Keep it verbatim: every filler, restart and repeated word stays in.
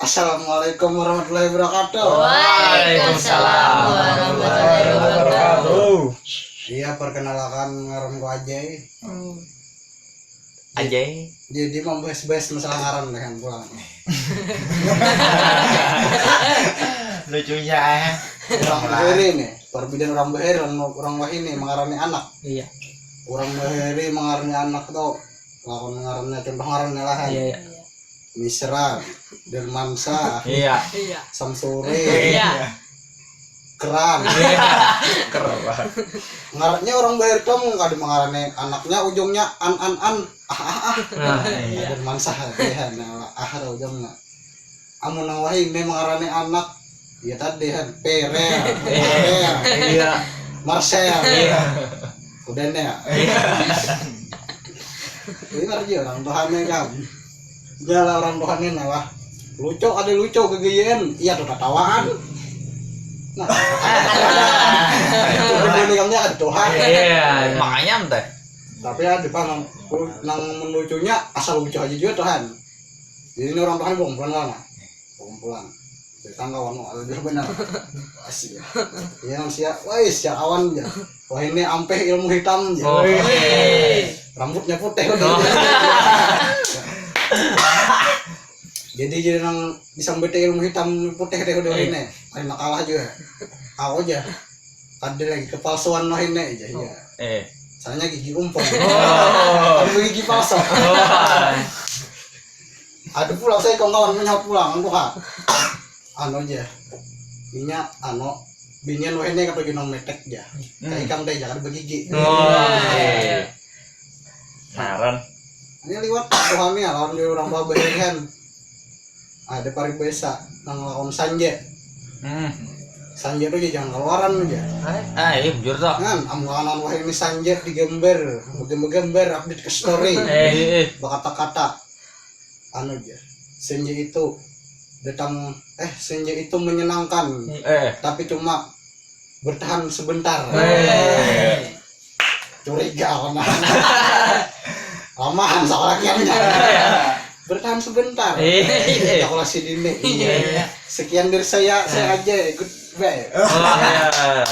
Assalamualaikum warahmatullahi wabarakatuh. Waalaikumsalam warahmatullahi wabarakatuh. Iya, perkenalkan, ngaranku Ajay. Ajay. Jadi membahas-bahas masalah ngaran dengan pulang. Lucunya eh. Orang Bahari nih, perbedaan orang Bahari dan orang Wahini mengarani anak. Iya. Orang Bahari mengarani anak tuh, lawan ngarannya, contoh ngarannya lah. Iya, iya. Misran, Dermansa, Iya. Iya. Samsuri, Iya. Keran. Keren. Ngarannya orang Bahari tuh mun kada mengarani anaknya ujungnya an an an, ah ah ah. Nah, Iya. Dermansa, ya, nah, ah ada ujungnya. Amun nang Wahini mengarani anak, ya tadi kan, Perel, Perel, Iya. Marcel, Iya. Udah nih ya. Ini ngerti orang tuhannya kan. Jala orang tuhannya nalah. Lucu ada lucu gegeyen. Iya tuh tatawaan. Nah, itu kamu ada tuhan. Iya. Makanya entah. Tapi ada pak nang, nang melucunya asal lucu aja juga tuhan. Jadi ini orang tuhannya bongkolan lah. Bongkolan. Datang kawan, wah, lebih benar. Asik. Iya nang sia, wah sia kawan aja. Wah ini ampeh ilmu hitam aja. Oh. Rambutnya putih udah. Oh. Jadi jadi nang bisa bete ilmu hitam putih deh udah ini. Lain kalah juga. Aku aja. Ada lagi kepalsuan noh ini aja ya. Eh. Soalnya gigi umpung. Oh. Ada gigi palsu. Ada pula saya kawan-kawan menyaut pulang aku ha. Anu aja. Inya anu binian wahini kata junang metek aja. Kayak ikam teh jangan begigi. Wah. Ngaran. Ini liwat tuhannya lawan di orang tua bahian. Ada paribasa nang lawan sanje. Hmm. Sanje tuh jangan keluaran aja. Ah, iya bujur tuh. Kan amlanan wahini sanje digambar, gambar-gambar update ke story. Eh. Berkata-kata anu aja. Sanje itu datang eh sanje itu menyenangkan Eh. tapi cuma bertahan sebentar. Eh. Curiga aku nah. Lamahan seorang kiannya. Bertahan sebentar. Eh. Ejakulasi dini. Iya. Sekian dari saya, saya aja. Goodbye. Oh, iya.